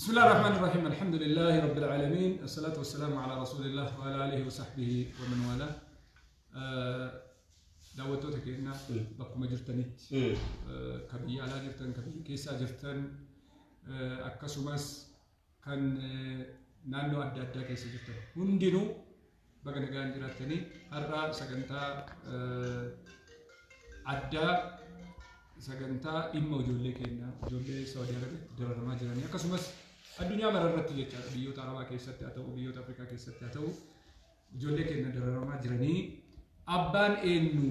بسم الله الرحمن الرحيم، الحمد لله رب العالمين، الصلاة والسلام على رسول الله وعلى آله وصحبه ومن والاه. Daawwattoota keenya bakkuma jirtanitti, ka biyya alaa jirtan, ka biyya keessaa jirtan, akkasumas kan naannoo adda addaa keessa jirtan hundinuu baga nagaan jiraattanii. Har'a sagantaa addaa, sagantaa dhimma ijoollee keenyaa, ijoollee Saawudii Arabiyaatti dararamaa jiranii, akkasumas addunyaa mara irratti jechaadha, biyyoota Arabaa keessatti haa ta'u, biyyoota Afrikaa keessatti haa ta'u, ijoollee keenya dararamaa jiranii abbaan eenyu,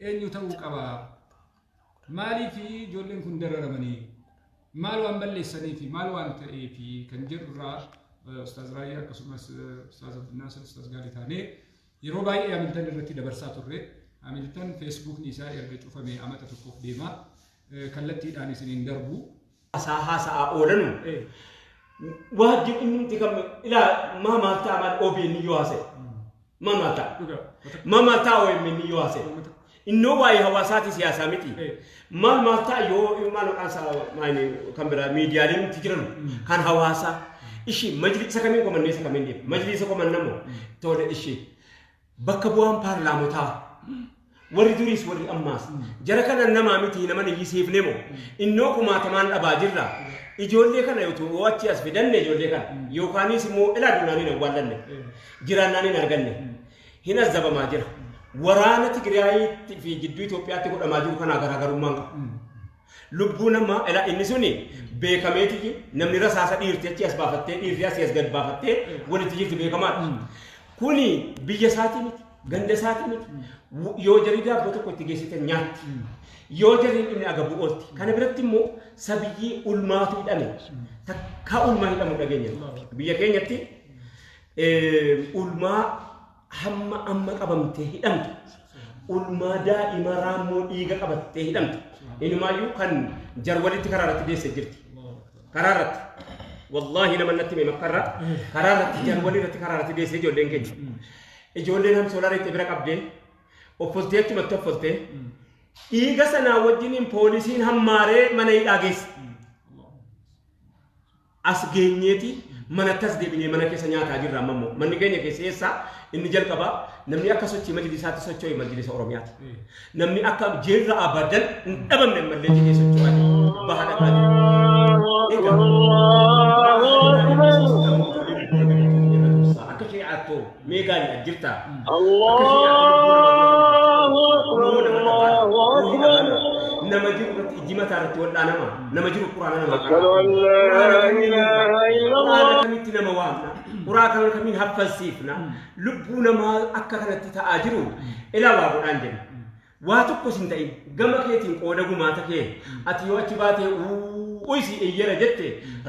eenyu ta'uu qaba, maaliif ijoolleen kun dararamanii, maal waan balleessanii fi maal waan ta'eef kan jedhu irraa Ustaaz Raayyaa akkasumas Ustaaz Abdulnaasir, Ustaaz Gaalii taanee yeroo baay'ee Hamiltan irratti dabarsaa turre. Hamiltan Feesbuukni isaa erga cufame amata tokkoof deema. Kallattiidhaan isiniin darbu. Haasaa haasa'aa oolanu. Waajjirri inni kan ilaa maa maal ta'a, maal OBN yoo haasa'e? Maa maal ta'a? Maa maal ta'a OMN yoo haasa'e? Innoo waa'ee hawaasaati, siyaasaa miti. Maal maal ta'a yoo maal maqaan isaa maali kan biraa miidiyaaleen nuti jiran kan hawaasaa. Ishii majlisa kamiin komannee isa kamiin deema? Majlisa komannamoo? Tole, ishii. Bakka bu'aan paarlaamotaa warri duriis warri ammaas jara kana namaa miti, nama niyyisiifne moo innoo kumaatamaan dhabaa jirra. Ijoollee kana yoo achi as fidanne, ijoollee kana yookaanis immoo ilaa duunaan hin awwaallanne, jiraannaan hin arganne, hin azzabamaa jira. Waraana Tigraayitti fi jidduu Itoophiyaatti godhamaa jiru kanaa garaagarummaan qabu. Lubbuu namaa ilaa inni suni beekameeti, namni rasaasa dhiirti achi as baafattee, dhiirri asii as gad baafattee walitti jirti, beekamaadha. Kuni biyya isaatii miti, ganda isaatii miti. Yoo jarri daabboo tokko itti geessitan nyaatti. Yoo jarri hin dhibne agabuu oolti. Kana biratti immoo sabiyyii ulmaatu hidhame. Takkaa ulmaa hidhamu dhageenya. Biyya keenyatti ulmaa hamma amma qabamtee hidhamtu, ulmaa daa'ima raammoo dhiiga qabattee hidhamtu, inumaayyuu kan jarwalitti karaa irratti deesse jirti. Karaa irratti. Wallaahi nama natti hime makkarra karaa irratti jarwalii irratti karaa irratti deesse ijoolleen keenya. Ijoolleen hamsoolaa itti bira qabdee offoltee, achumatti offoltee, dhiiga sanaa wajjiniin poolisiin hammaaree mana hidhaa geesse. As geenyeeti manatti as deebinee mana keessa nyaataa jirra. Amma immoo manni keenya keessa eessaa inni jalqabaa namni akka sochii majlisaatti socho'e Majlisa Oromiyaati. Namni akka jeerra abadan hin dhabamne ammallee jedhee socho'aa jira. Baha dhaqaa jira. Egaa akka shari'aattoo mee gaarii jirta. Akka shari'aatti lubbuu namaa nama jiru irratti ijji mataa irratti wal'aanama, nama jiru quraana nama quraana kamitti nama waamna, quraana kamiin haffalsiifna, lubbuu namaa akka kanatti ta'aa jiru ilaa waa godhaan jenna. Waa tokkos hin ta'in, gama keetiin qooda gumaata kee ati yoo achi baatee uysi iyyera jette,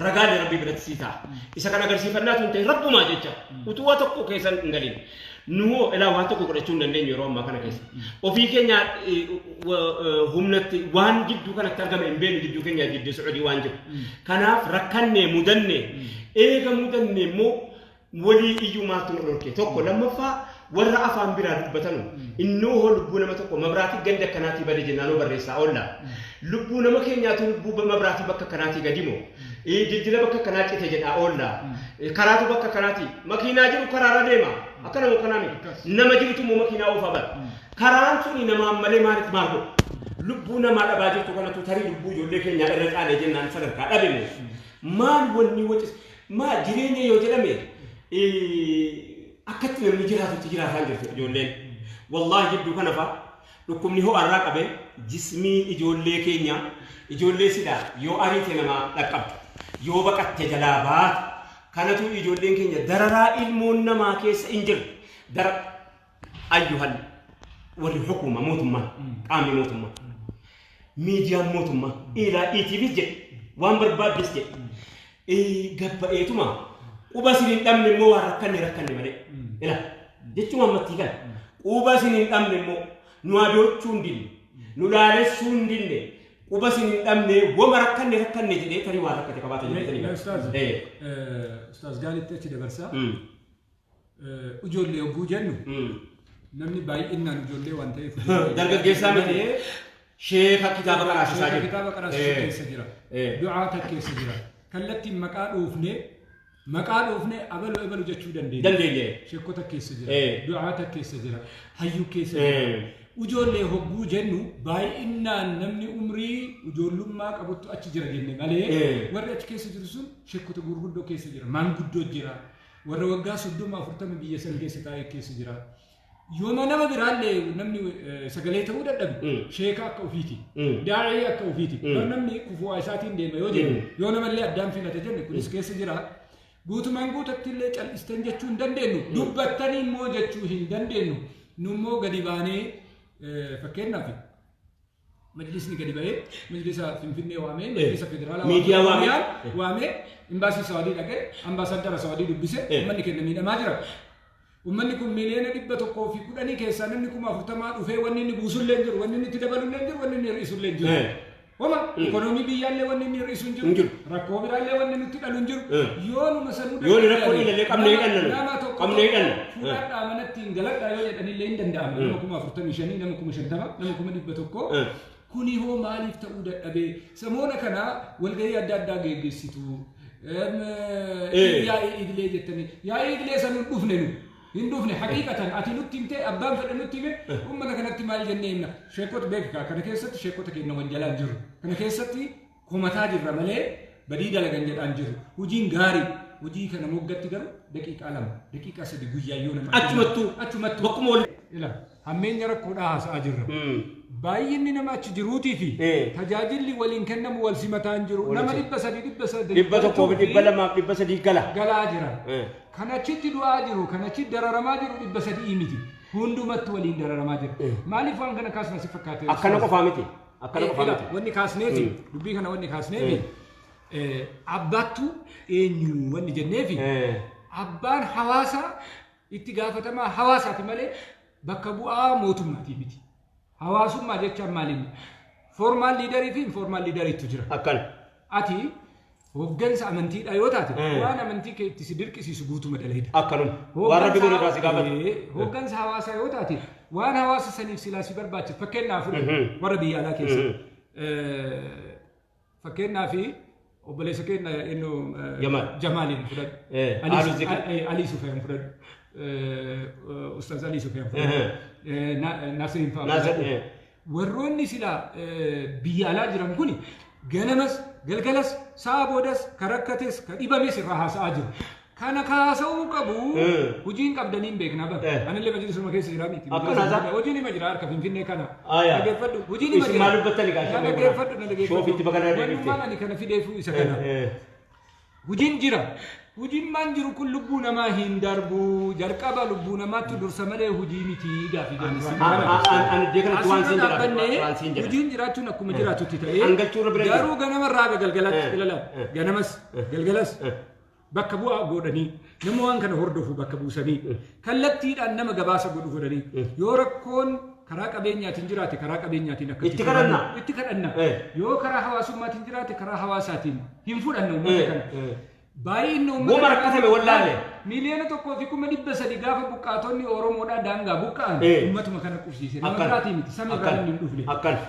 ragaalee rabbii biratti sii ta'a. Isa kan agarsiifannaatu hin ta'in, rabbumaa jecha utuu waa tokko keessan hin galin. Nuhoo ilaa waan tokko godhachuu hin dandeenyu yeroo ammaa kana keessa. Ofii keenya humnatti waan jidduu kanatti argame hin beeknu, jidduu keenya jidduu Sacuudii waan jiru. Kanaaf rakkanne, mudanne, eega mudanne immoo walii iyyuu maaltu nu dhorke? Tokko lammaffaa warra afaan biraa dubbatanu innoo hoo lubbuu nama tokko mabraatii ganda akkanaatii bade jennaanoo barreessaa oolla. Lubbuu nama keenyaatu lubbuu mabraatii bakka akkanaatii gadi moo dildila bakka akkanaa cite jedhaa oolla. Karaatu bakka akkanaatii makiinaa jiru karaarra deema, akka nama kanaa miti, nama jirutu immoo makiinaa oofaa bara. Karaan suni namaan malee maalitti maal godhu? Lubbuu namaa dhabaa jirtu kanatu tarii lubbuu ijoollee keenyaa irra caalee jennaan sadarkaa dhabe moo maal wanni wacis maa jireenya yoo jedhame akkatti namni jiraatutti jiraataa jirtu ijoolleen. Wallaahi jidduu kana fa'a dhukkubni ho'arraa qabee jismii ijoollee keenya, ijoollee silaa yoo ariite namaa dhaqqabdu, yoo baqatte jalaa baatu kanatu ijoolleen keenya dararaa ilmoon namaa keessa hin jirre dara. Ayyuhal warri hukuma mootummaa, qaamni mootummaa, miidiyaan mootummaa, ilaa ETVs jedhe, waan barbaaddes jedhe, gabba'eetuma quba isin hin dhabne immoo waan rakkanne rakkanne malee ila jechuun ammattii kana quba isin hin dhabne immoo nu adoochuu hin dinne, nu laalessuu hin dinne, quba isin hin dhabne wama rakkanne rakkanne jedhee tarii waan rakkate qabaata jedhanii. Ustaaz, Ustaaz Gaalitti achi dabarsaa. Ijoollee yogguu jennu namni baay'inaan ijoollee waan ta'eef Dargaggeessaa miti. Sheeka kitaaba qaraasisaa Sheeka jiru. kitaaba qaraasisu keessa jira. Du'aata keessa jira. Kallattiin maqaa dhoofnee abalu abalu jechuu dandeenya. Dandeenye. Sheekota keessa jira. Du'aata keessa jira. Hayyuu keessa jira. Ijoollee hogguu jennu baay'inaan namni umrii ijoollummaa qabuttu achi jira jenne malee warri achi keessa jiru sun sheekota gurguddoo keessa jira. Maanguddoo jira. Warra waggaa 30-40 biyya san keessa taa'ee keessa jira. Yooma nama biraallee namni sagalee ta'uu dadhabe sheeka akka ofiiti. Daa'ii akka ofiiti. Namni kufuu isaatiin deema yoo jennu yoo namallee addaan filate jenne kunis keessa jira. Guutumaan guutatti illee cal'istan jechuu hin dandeenyu. Dubbattanii immoo jechuu hin dandeenyu. Nummoo gadi baanee fakkeenyaaf majlisni gadi ba'ee majlisa Finfinnee waamee majlisa federaalaa waamee imbaasii Sawadii dhaqee ambaasaddara Sawadii dubbise uummanni keenya miidhamaa jira. Uummanni kun miliyoona 110 keessaa namni 40,000 dhufee wanni inni buusullee hin jiru, wanni inni itti dabalullee hin jiru, wanni inni hir'isullee hin jiru. Homa ikoonoomii biyyaallee wanni inni hir'isu hin jiru. Rakkoo biraallee wanni nutti dhalu hin jiru. Yoo numa sanuu yoo rakkoo ilaalee qabnee hidhanna. Qabnee hidhanna. Fuudhadhaa manatti hin galadhaa yoo jedhanillee hin danda'amu. Nama 45,000, nama 50,000, nama 100,000. Kuni hoo maaliif ta'uu dadhabee? Samoona kana walgahii adda addaa geggeessitu. Yaa'ii idilee jettanii. Yaa'ii idilee sanuu dhufne nu. Hin dhufne haqiiqatan ati nutti himtee abbaan fedhe nutti hime uummata kanatti maal jennee himna. Sheekota beekaa kana keessatti sheekota keenya wanjalaan jiru. Kana keessatti komataa jirra malee badii dalagan jedhaan jiru. Hojiin gaarii hojii kana moggatti garuu daqiiqaa 2 daqiiqaa 3 guyyaa yoo nama achumattuu bakkuma wal ila hammeenya rakkoodhaa haasa'aa jirra. Baay'inni nama achi jiruutii fi tajaajilli waliin kennamu wal simataa hin jiru. Nama 300 300 100 200 300 gala galaa jira. Kan achitti du'aa jiru, kan achitti dararamaa jiru 300 miti. Hundumatti waliin dararamaa jira. Maaliif waan kana kaasna si fakkaate? Akkana qofaa miti. Akkana qofaa miti. Wanni kaasneefi dubbii kana wanni kaasneefi abbaattu eenyu wanni jenneefi abbaan hawaasaa itti gaafatamaa hawaasaati malee bakka bu'aa mootummaatii miti. Hawaasummaa jechaan maaliin? Formaal liidarii fi informaal liidariitu jira. Akkana. Ati hooggansa amantiidha yoo taate waan amantii kee itti si dirqisiisu guutuma dalaida. Akkanuma. Waan rabbi godhu irraa si gaafatu. Hooggansa hawaasaa yoo taate waan hawaasa saniif silaa si barbaachisu fakkeenyaaf warra biyya alaa keessa. Fakkeenyaaf obboleessa keenya inni Jamaaliin fudhadhu. Alii Sufiyaan fudhadhu. Ustaaz Alii Sufiyaan fudhadhu. Nasiriin fa'aa. Warroonni silaa biyya alaa jiran kuni ganamas galgalas sa'a boodas ka rakkates ka dhibames irraa haasa'aa jiru. Kana kaasa'uu qabu hojiin qabdanii hin beekna bara. Anillee majlisuma keessa jira miti. Hojiin hima jira harka Finfinnee kana. Dhaggeeffadhu hojiin hima jira. Maal dubbattani gaa? Dhaggeeffadhu na dhaggeeffadhu. Shoofitti bakka na dhaggeeffte. Wantummaan ani kana fideefu isa kana. Hojiin jira. Hojiin maan jiru kun lubbuu namaa hin darbu. Jalqaba lubbuu namaatti dursa malee hojii miti gaafii jedhu. Ani iddoo kanatti waan siin jedha. Hojiin jiraachuun akkuma jiraatutti ta'ee garuu ganama irraa galgalatti ilaala. Ganamas galgalas bakka bu'aa godhanii nama waan kana hordofu bakka buusanii kallattiidhaan nama gabaasa godhu godhanii yoo rakkoon karaa qabeenyaatiin jiraate karaa qabeenyaatiin akka itti kadhanna itti kadhanna yoo karaa hawaasummaatiin jiraate karaa hawaasaatiin hin fudhanna uummata kana. Baay'inni uummata Goma rakkatame wallaalle. 1,300,000 gaafa buqqaatonni Oromoodhaa daangaa buqqa'an uummatuma kana qubsiise. Nama biraatii miti sami irraa namni hin dhufne.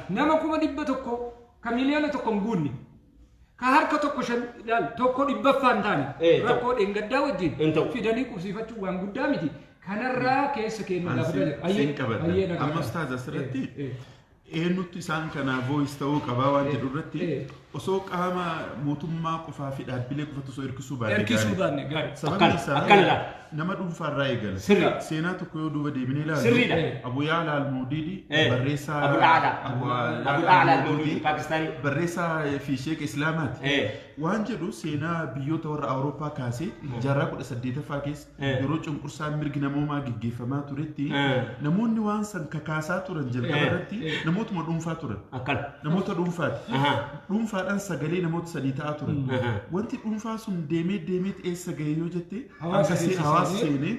Nama 100,000 ka 1,000,000 hin guunne. Ka harka tokko shan ilaal tokko dhibbaffaan taane rakkoo dheengaddaa wajjin fidanii qubsiifachuun waan guddaa miti. Kanarraa keessa keenya gaafa jira. Amma ustaaz asirratti eenyutti isaan kana voice ta'uu qabaa waan jedhu irratti osoo qaama mootummaa qofaa fi dhaabbilee qofatu osoo hirkisuu baanne hirkisuu baanne gaarii. Sababni isaa nama dhuunfaarraa eegala. Seenaa tokko yoo duuba deebinee ilaallu Abu Yaala Al-Mawdidi barreessaa Abu Yaala Al-Mawdidi Paakistaanii barreessaa fi sheeka Islaamaati. Waan jedhu seenaa biyyoota warra Awurooppaa kaasee jaarraa 18ffaa keessa yeroo cunqursaan mirgi namoomaa gaggeeffamaa turetti namoonni waan san kakaasaa turan jalqaba irratti namootuma dhuunfaa turan. Namoota dhuunfaati. Dhuunfaadhaan sagalee namoota sadii ta'aa turan. Wanti dhuunfaa sun deemee deemeet eessa gahe yoo jette hawaasa seenee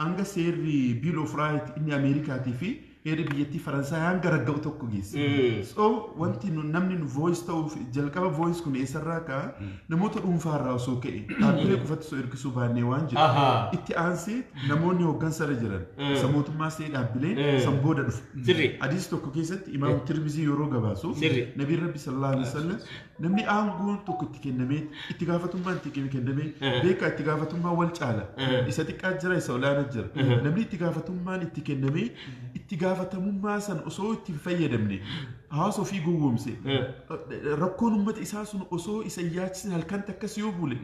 hanga seerri Bill of Rights inni Ameerikaatii fi heerri biyyattii Faransaay hanga ragga'u tokko geesse. So wanti namni nu voice ta'uuf jalqaba voice kun eessarraa ka'a namoota dhuunfaarraa osoo ka'e dhaabbilee qofatti osoo hirkisuu baannee waan jiru. Itti aansee namoonni hooggansarra jiran isa mootummaas ta'e dhaabbileen san booda dhufu. Hadiis tokko keessatti Imaam Tirmizii yeroo gabaasu Nabiin Rabbi sallallahu alaihi wasallam Namni aangoon tokko itti kennamee itti gaafatummaan itti kennamee beekaa itti gaafatummaan wal caala. Isa xiqqaa jira isa olaanaa jira. Namni itti gaafatummaan itti kennamee itti gaafatamummaa san osoo itti hin fayyadamne hawaasa ofii gowwoomse rakkoon uummata isaa sun osoo isa hin yaachisne halkan takkas yoo bule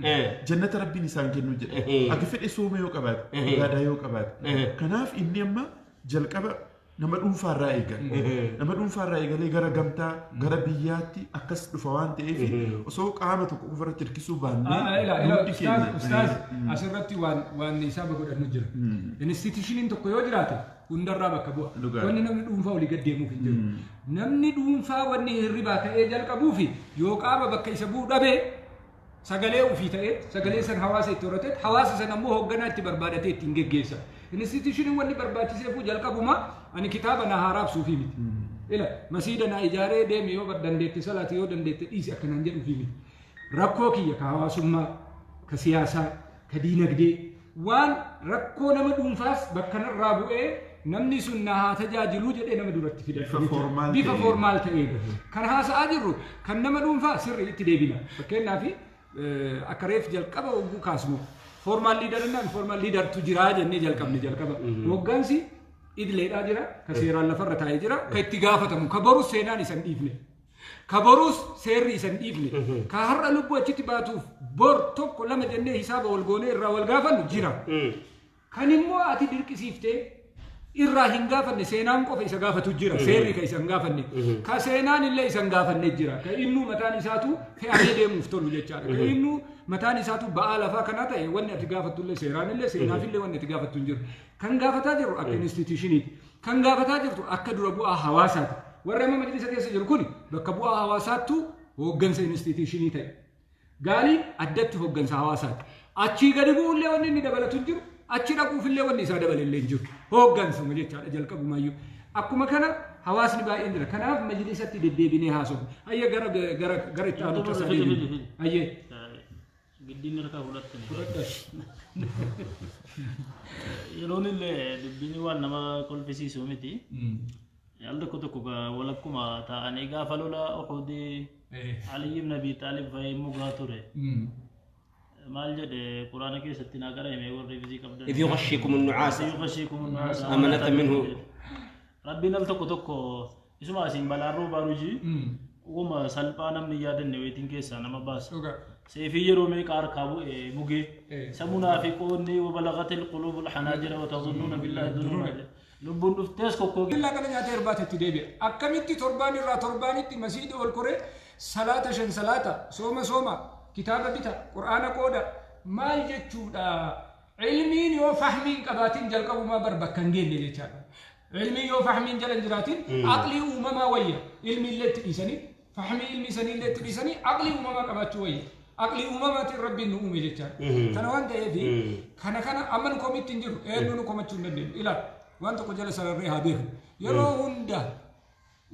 jannata rabbiin isaan kennu jedha. Akka fedhe sooma yoo qabaate ibaadaa yoo qabaate. Kanaaf inni amma jalqaba nama dhuunfaarraa eegale. Nama dhuunfaarraa eegalee gara gamtaa gara biyyaatti akkas dhufa waan ta'eef osoo qaama tokko qofarratti hirkisuu baannee hundi keenya. Ustaaz asirratti waan isaa godhannu jira. Institushiniin tokko yoo jiraate hundarraa bakka bu'a. Wanni namni dhuunfaa olii gad deemuuf hin jiru. Namni dhuunfaa wanni hirribaa ka'ee jalqabuufi yoo qaama bakka isa bu'u dhabee sagalee ofii ta'eet sagalee san hawaasa itti horateet hawaasa san ammoo hoogganaa itti barbaadatee ittiin geggeessa. Institushiniin wanni barbaachiseefuu jalqabuma ani kitaaba na haaraabsuufi miti. Ila masiida na ijaaree deemi yoo dandeette salaati yoo dandeette dhiisi akkanaan jedhuufi miti. Rakkoo kiyya ka hawaasummaa, ka siyaasaa, ka diinagdee waan rakkoo nama dhuunfaas bakka narraa bu'ee namni sun na haa tajaajiluu jedhee nama duratti fida. Bifa formaal ta'een. Kan haasa'aa jirru kan nama dhuunfaa sirrii itti deebina. Fakkeenyaaf akka reef jalqaba hogguu kaasnu formaal liidar እና informal liidartu jira jennee jalqabne jalqaba. Hoggansi idileedhaa jira, ka seeraan lafarra taa'ee jira, ka itti gaafatamu, ka borus seenaan isa hin dhiifne. Ka borus seerri isa hin dhiifne. Ka har'a lubbuu achitti baatuuf bor tokko lama jennee hisaaba wal goonee irraa wal gaafannu jira. Kan immoo ati dirqisiiftee irraa hin gaafanne seenaan qofa isa gaafatu jira seerri ka isa hin gaafanne ka seenaan illee isa hin gaafanne jira ka innuu mataan isaatu fe'amee deemuuf tolu jechaadha ka innuu mataan isaatu ba'aa lafaa kanaa ta'e wanni ati gaafattu illee seeraan illee seenaaf illee wanni ati gaafattu hin jiru kan gaafataa jirru akka institushiniiti kan gaafataa jirtu akka dura bu'aa hawaasaati warri amma majlisa keessa jiru kun bakka bu'aa hawaasaattu hooggansa institushinii ta'e gaaliin addatti hooggansa hawaasaati achii gadi bu'ullee wanni inni dabalatu hin jiru achi dhaquufillee wanni isaa dabalellee hin jiru. Hooggansuma jechaadha jalqabumaayyuu. Akkuma kana hawaasni baay'een jira. Kanaaf majlisatti deddeebinee haasofna. Ayyee gara gara gara itti aanutti as adeemna. Ayyee. Giddiin harkaa fudhatte. Yeroon illee dubbiin waan nama kolfisiisu miti. Al tokko tokko walakkuma taa'anii gaafa lola Uhudii Ali ibn Abi Taalib fa'ii mugaa ture. maal jedhe quraana keessatti naa gara himee warri bizii qabdan. إذ يغشيكم النعاس يغشيكم النعاس أمنة منه. Rabbiin al tokko tokko isuma asiin balaan roobaa rujii uuma salphaa namni yaadanne wayitiin keessaa nama baasa. Seefii yeroo meeqa harkaa bu'e mugee samunaa fi qoonni wabalagatil quluubul hanaajira watazunnuuna billaahi dunuuna lubbuun dhuftees kokkoo. Billaa kana nyaatee irbaata itti deebi'a. Akkamitti torbaan irraa torbaanitti masiida ol koree salaata shan salaata sooma sooma kitaaba bita qur'aana qooda maal jechuudha ilmiin yoo fahmiin qabaatiin jalqabumaa bar bakka hin geenye jechaadha. Ilmiin yoo fahmiin jala hin jiraatin aqlii uumamaa wayya ilmi illee itti dhiisanii fahmii ilmi sanii illee itti dhiisanii aqlii uumamaa qabaachuu wayya. Aqlii uumamaatiin rabbiin nu uume jechaadha. Kana waan ta'eef kana kana amma nu komitti hin jiru eenyu nu komachuu hin dandeenyu ilaala waan tokko jala sararree haa beeknu yeroo hunda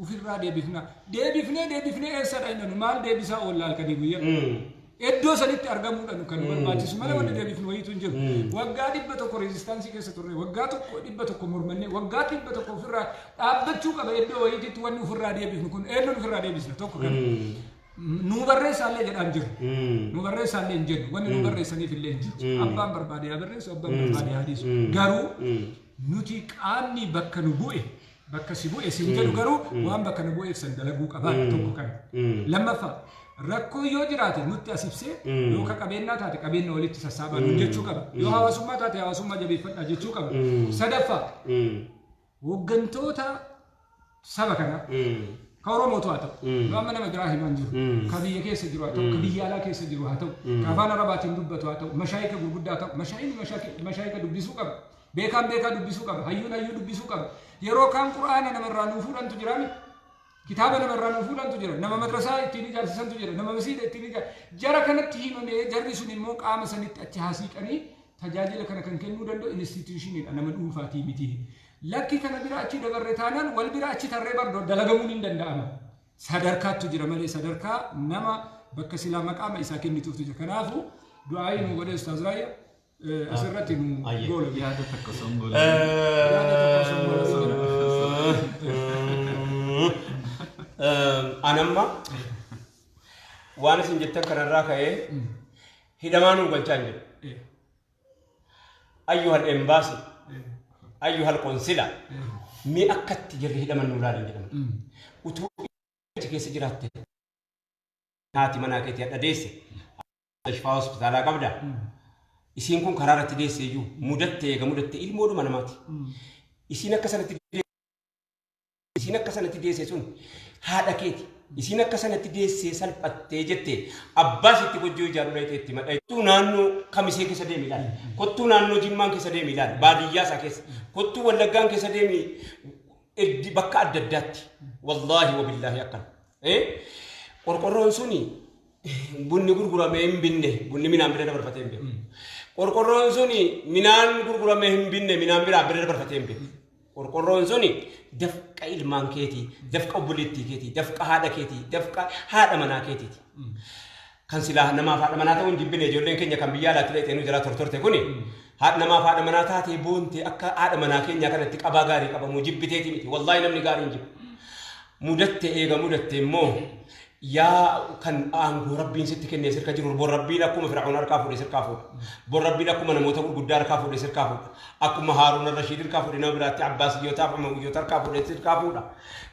ofirraa deebifna deebifnee deebifnee eessadha inni maal deebisaa oolla halkanii guyyaa. Iddoo sanitti argamuudhaan kan nu barbaachisu malee wanni deebifnu wayiitu hin jiru. Waggaa 100 reezistaansii keessa turre, waggaa 100 mormannee, waggaa 100 ofirraa dhaabbachuu qaba iddoo wayiititti wanni ofirraa deebifnu kun eenyuun ofirraa deebisna tokko kana. Nu barreessaallee jedhaan jiru. Nu barreessaallee hin jennu. Wanni nu barreessaniif illee hin jiru. Abbaan barbaade haa barreessu, abbaan barbaade haa dhiisu. Garuu nuti qaamni bakka nu bu'e bakka si bu'e siin jedhu garuu waan bakka nu bu'eef san dalaguu qabaa tokko kana. Lammaffaa rakkoo yoo jiraate nutti as ibsee yoo ka qabeenyaa taate qabeenya walitti sassaabaa nu jechuu qaba. Yoo hawaasummaa taate hawaasummaa jabeeffadhaa jechuu qaba. Sadaffaa hooggantoota saba kanaa ka Oromootu haa ta'u, nu amma nama biraa himaan jiru, ka biyya keessa jiru haa ta'u, ka biyya alaa keessa jiru haa ta'u, ka afaan Arabaatiin dubbatu haa ta'u, mashaayika gurguddaa haa ta'u, mashaayini mashaayika dubbisuu qaba. Beekaan beekaa dubbisuu qaba, hayyuun hayyuu dubbisuu qaba. Yeroo kaan quraana namarraa nuu fuudhantu jira miti. Kitaaba namarraa nuu fuudhantu jira, nama madrasaa ittiin ijaarsisantu jira, nama masiida ittiin ijaar. Jara kanatti himamee jarri sun immoo qaama sanitti achi haasiqanii tajaajila kana kan kennuu danda'u institushiniidha nama dhuunfaatii miti. Lakki kana bira achi dabarre taanaan wal bira achi tarree bardoo dalagamuun hin danda'ama. Sadarkaattu jira malee sadarkaa nama bakka silaa maqaama isaa kennituuftu jira. Kanaafuu du'aayii nu godhee Ustaaz Raayyaa asirratti nu goola. Yaada takka songola. Anamma Waan isin jettan kanarraa ka'ee hidhamaa nuu galchaa hin jedhu. Ayyuhal embaasii, ayyuhal qonsila mee akkatti jarri hidhaman nuu ilaalin jedhama. Utuu achi keessa jiraatte haati manaa keetii hadha deesse shifaa hospitaalaa qabda. Isiin kun karaa irratti deesse iyyuu mudatte eega mudatte ilmoodhuma namaati. Isiin akka sanatti isiin akka sanatti deesse sun haadha keeti. Isiin akka sanatti deessee salphattee jette abbaa isiitti gojjoo ijaaruu dhayxee itti madha. Kottuu naannoo Kamisee keessa deemi ilaali. Kottuu naannoo Jimmaan keessa deemi ilaali. Baadiyyaa isaa keessa. Kottuu Wallaggaan keessa deemi bakka adda addaatti. Wallaahi wabillaahi akkana. Qorqorroon suni bunni gurguramee hin binne bunni minaan bira dabarfatee hin beeku. Qorqorroon suni minaan gurguramee hin binne minaan biraa bira dabarfatee hin beeku. Qorqorroon suni dafqa ilmaan keetii, dafqa obboleettii keetii, dafqa haadha keetii, dafqa haadha manaa keetiiti. Kan silaa namaaf haadha manaa ta'uu hin jibbine ijoolleen keenya kan biyya alaatti dhaqxee nu jalaa tortorte kuni namaaf haadha manaa taatee boontee akka haadha manaa keenyaa kanatti qabaa gaarii qabamuu jibbiteeti miti. Wallaahi namni gaarii hin jiru. Mudatte eega mudatte immoo yaa kan aangoo Rabbiin sitti kennee sirka jiru bor Rabbiin akkuma Fir'aawun harkaa fuudhe sirkaa fuudha. Bor Rabbiin akkuma namoota gurguddaa harkaa fuudhe sirkaa fuudha. Akkuma Haaruun Rashiid harkaa fuudhe nama biraatti Abbaasiyyotaaf Umayyootaa harkaa fuudhe sirkaa fuudha.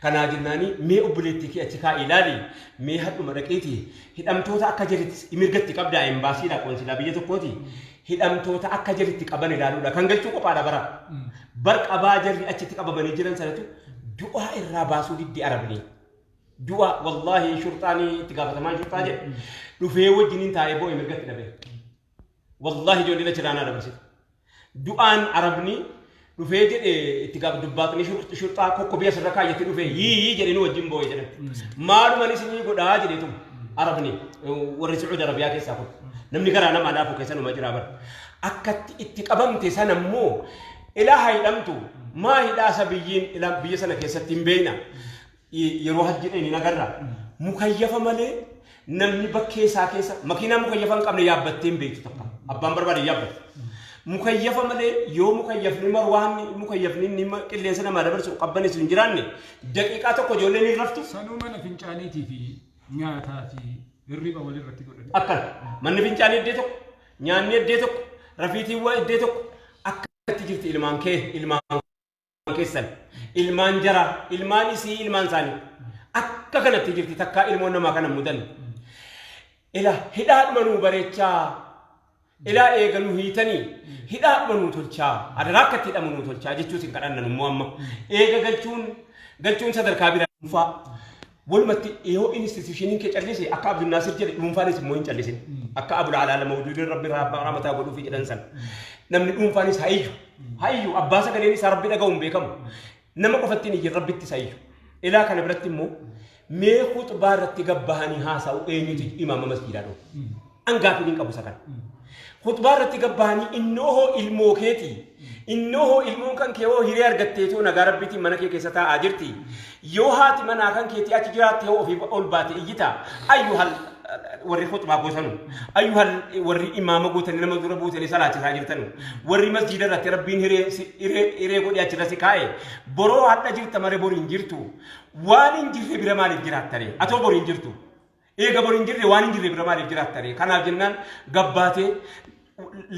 Kanaa jennaani mee obboleettii kee achi kaa'ii ilaali mee hadhuma dhaqiitii hidhamtoota akka jedhetti mirgatti qabdaa embaasiidha qoonsilaa biyya tokkooti. Hidhamtoota akka jedhetti qaban ilaaluudha. Kan galchuu qophaadha bara. Bar qabaa jarri achitti qabamanii jiran sanatu du'aa irraa baasuu didde Arabni. Du'a wallaahi shurxaanii itti gaafatamaan shurxaa jedhe dhufee wajjiniin taa'ee boo'e mirgatti dhabe. Wallaahi ijoolleen achi raanaa dabarsite. Du'aan Arabni dhufee jedhe itti gaaf dubbaatni shurxaa kokkobii asirra kaayyatti dhufee yii jedhe nu wajjin boo'e jedhan. Maaluman isinii godhaa jedheetu Arabni warri Sacuudi Arabiyaa keessaa kun namni garaa namaa laafu keessa numa jira bara. Akkatti itti qabamte sana immoo ilaa haa hidhamtu maa hidhaa isa biyyiin ilaa biyya sana keessatti hin beekna. Yeroo hajji dhayne nagarra mukayyafa malee namni bakkee isaa keessa makiinaa mukayyafa hin qabne yaabbattee hin beektu takka abbaan barbaade yaabbata. Mukayyafa malee yoo mukayyafni marwaan mukayyafni inni qilleensa namaa dabarsu qabbaneessu hin jiraanne daqiiqaa tokko ijoolleen hin raftu. Sanuu mana fincaaniitii fi nyaataa fi hirriba walirratti godhani. Akkana manni fincaanii iddee tokko nyaanni iddee tokko rafiitiin waa iddee tokko akkatti jirti ilmaan kee ilmaan keessan ilmaan jaraa ilmaan isii ilmaan isaanii akka kanatti jirti takkaa ilmoon namaa kana mudan. Ila hidhaadhuma nuu bareechaa ilaa eega nu hiitanii hidhaadhuma nuu tolchaa adaraa akkatti hidhamu nuu tolchaa jechuus hin kadhannan immoo amma eega galchuun sadarkaa biraa dhuunfaa walumatti yoo institushiniin kee callise akka Abdul Naasir jedhe dhuunfaanis immoo hin callisin akka Abul Alaala Mawduudiin Rabbi rahmataa godhuufi jedhan san namni dhuunfaanis haa iyyu haa iyyu abbaa sagaleen isaa Rabbi dhaga'u hin beekamu nama qofatti hin iyyin Rabbitti isa iyyu ilaa kana biratti immoo mee khuxbaa irratti gabbahanii haasa'u eenyutu imaama masjiidaa dhufu an gaafiin hin qabu isa kana. Khutbaa irratti gabbahanii innoo hoo ilmoo keeti innoo hoo ilmoon kan kee hoo hiree argatteetoo nagaa Rabbiitiin mana kee keessa taa'aa jirti yoo haati manaa kan keetii achi jiraatte hoo ofii ol baate iyyita ayyuhal warri khutbaa gootanu ayyuhal warri imaama gootanii nama dura buutanii salaachisaa jirtanu warri masjiida irratti Rabbiin hiree godhee achirra si kaa'e boroo hadha jirta malee bori hin jirtu waan hin jirre bira maaliif jiraattare atoo bori hin jirtu eega bori hin jirre waan hin jirre bira maaliif jiraattare kanaaf jennaan gabbaatee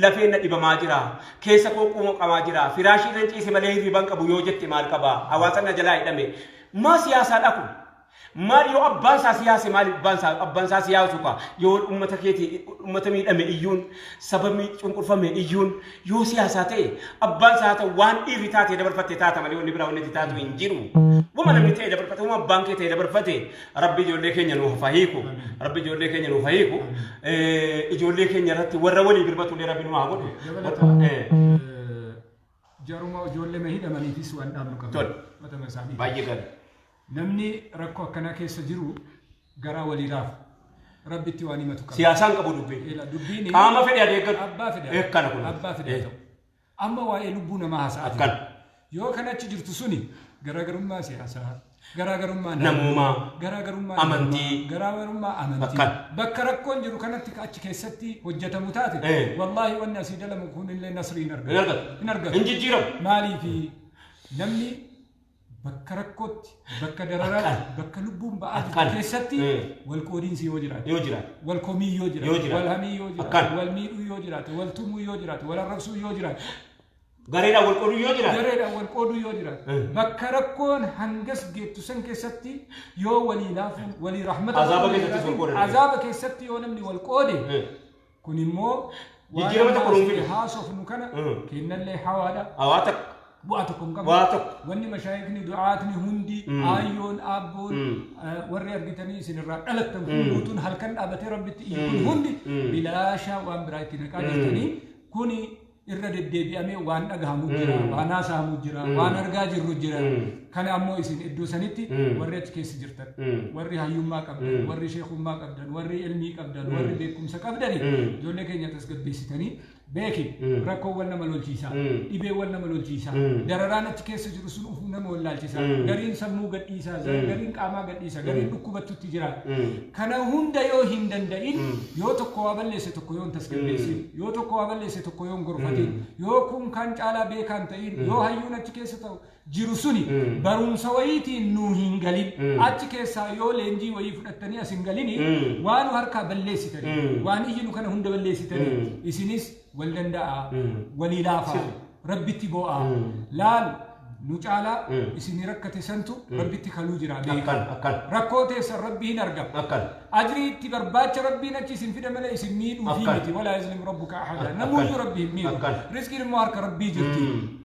lafeen na dhibamaa jira keessa koo quuqamaa jira firaashii irra ciise malee hirriban qabu yoo jette maal qaba hawaasa na jalaa hidhame maa siyaasaadha kun maal yoo abbaan isaa siyaase maal abbaan isaa siyaasu ka yoo uummata keetii uummata miidhame iyyuun saba cunqurfame iyyuun yoo siyaasaa ta'e abbaan isaa ta'u waan dhiirri taatee dabarfatte taata malee wanni biraa wanni itti taatu hin jiru. Wama namni ta'e dabarfate wama abbaan kee ta'e dabarfate Rabbi ijoollee keenya nuuf haa hiiku Rabbi ijoollee keenya nuuf haa hiiku ijoollee keenya irratti warra walii birmatu illee Rabbi nu haa godhu. Jaruma ijoollee hidhamaniifis waan dhaabnu qabna. Matama isaanii. Baay'ee gaarii. Namni rakkoo akkanaa keessa jiru garaa walii raafu. Rabbitti waan himatu qaba. Siyaasaan qabu dubbiin. Dubbiin qaama fedhe adeeggadhu. Abbaa fedhe. Akkana kun. Abbaa fedhe ta'u. Amma waa'ee lubbuu namaa haasa'aa jiru. Akkana. Yoo kan achi jirtu suni garaagarummaa siyaasaa, garaagarummaa namoomaa, garaagarummaa amantii, garaagarummaa amantii. Bakka rakkoon jiru kanatti achi keessatti hojjetamu taate wallaahi wanni asii dalamu kunillee nasrii hin argatu. Hin argatu. Hin jijjiiramu. Maaliifi namni Bakka rakkootti, bakka dararaatti, bakka lubbuun ba'aa jirtu keessatti wal qoodiinsi yoo jiraate, wal komii yoo jiraate, wal hamii yoo jiraate, wal miidhuu yoo jiraate, wal tumuu yoo jiraate, wal arrabsuu yoo jiraate, gareedhaan wal qooduu yoo jiraate, gareedhaan wal qooduu yoo jiraate, bakka rakkoon hangas geettu san keessatti yoo walii laafuun, walii rahmata, azaaba keessattis wal qoodan, azaaba keessatti yoo namni wal qoode, kun immoo jijjiirama tokko nuuf fida. Haasofnu kana kennallee hawaadha. Hawaa takka. Bu'aa tokko hin qabu. Bu'aa tokko. Wanni mashaayikni du'aatni hundi aayyoon aabboon warri argitanii isinirraa dhalattan kun guutuun halkan dhaabatee Rabbitti iyyu kun hundi bilaashaa waan biraa itti naqaa jirtanii kuni irra deddeebi'amee waan dhagahamu jira, waan haasahamu jira, waan argaa jirru jira. Kana ammoo isin iddoo sanitti warri achi keessa jirtan, warri hayyummaa qabdan, warri sheekummaa qabdan, warri ilmii qabdan, warri beekumsa qabdani ijoollee keenya tasgabbeessitanii beeki rakkoowwan nama lolchiisa, dhibeewwan nama lolchiisa, dararaan achi keessa jiru sun uf nama wallaalchisa, gariin sammuu gadhiisa, gariin qaamaa gadhiisa, gariin dhukkubattutti jira. Kana hunda yoo hin danda'in, yoo tokko waa balleesse tokko yoo hin tasgabbeessin, yoo tokko waa balleesse tokko yoo hin gorfatin, yoo kun kan caalaa beekaan ta'in, yoo hayyuun achi keessa ta'u jiru suni barumsa wayiitiin nuu hin galin, achi keessaa yoo leenjii wayii fudhattanii as hin galini, waan nu harkaa balleessitanii, waan iyyinu kana hunda balleessitanii, isinis wal danda'a, walii laafaa, Rabbitti boo'aa, laal nu caalaa isin rakkate santu Rabbitti kaluu jira beeka. Rakkoo teessan Rabbi hin argama. Ajrii itti barbaacha Rabbiin achi isin fida malee isin miidhuu fi miti. Walaa yazlimu rabbuka ahada. Namuyyuu Rabbi hin miidhu. Rizqiin immoo harka Rabbii jirti.